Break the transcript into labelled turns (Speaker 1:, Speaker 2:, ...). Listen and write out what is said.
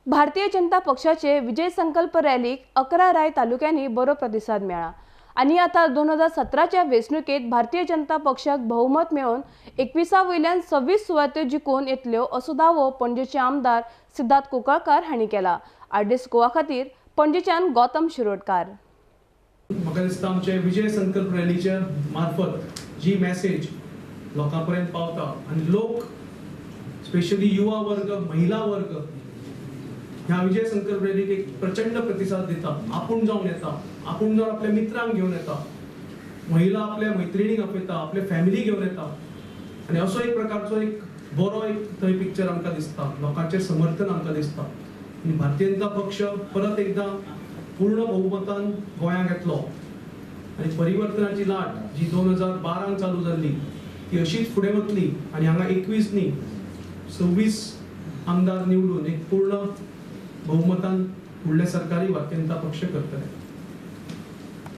Speaker 1: भारतीय जनता पक्षाचे विजय संकल्प रॅलीक 11 राय तालुक्यांनी बरो प्रतिसाद मेळ्ळा आनी आता 2017च्या वेंचणुकेत भारतीय जनता पक्षाक बहुमत मेळोवन 21 वयल्यान 26 सुवात्यो जिखून येतल्यो असो दावो पणजेचे आमदार सिद्धार्थ कुंकळकार हांणी केला. आरडीएस गोवा खातीर पणजेच्यान गौतम शिरोडकार.
Speaker 2: म्हाका दिसता आमचे विजय संकल्प रॅलीच्या मार्फत जी मॅसेज लोकां पर्यंत पावता आनी लोक स्पेशली युवा वर्ग, महिला वर्ग ह्या विजय संकल्प रॅलीक एक प्रचंड प्रतिसाद दिता. आपूण जावन येता, आपूण जावन आपल्या मित्रांक घेवन येता, महिला आपल्या मैत्रिणींक आपयता, आपल्या फॅमिली घेवन येता आनी असो एक प्रकारचो एक बरो एक थंय पिक्चर आमकां दिसता, लोकांचें समर्थन आमकां दिसता आनी भारतीय जनता पक्ष परत एकदां पूर्ण बहुमतान गोंयांक येतलो आनी परिवर्तनाची लाट जी 2012 चालू जाल्ली ती अशीच फुडें वतली आनी हांगा 21 न्ही 26 आमदार निवडून एक पूर्ण बहुमतान फुडलें सरकारी भारतीय जनता पक्ष करतले.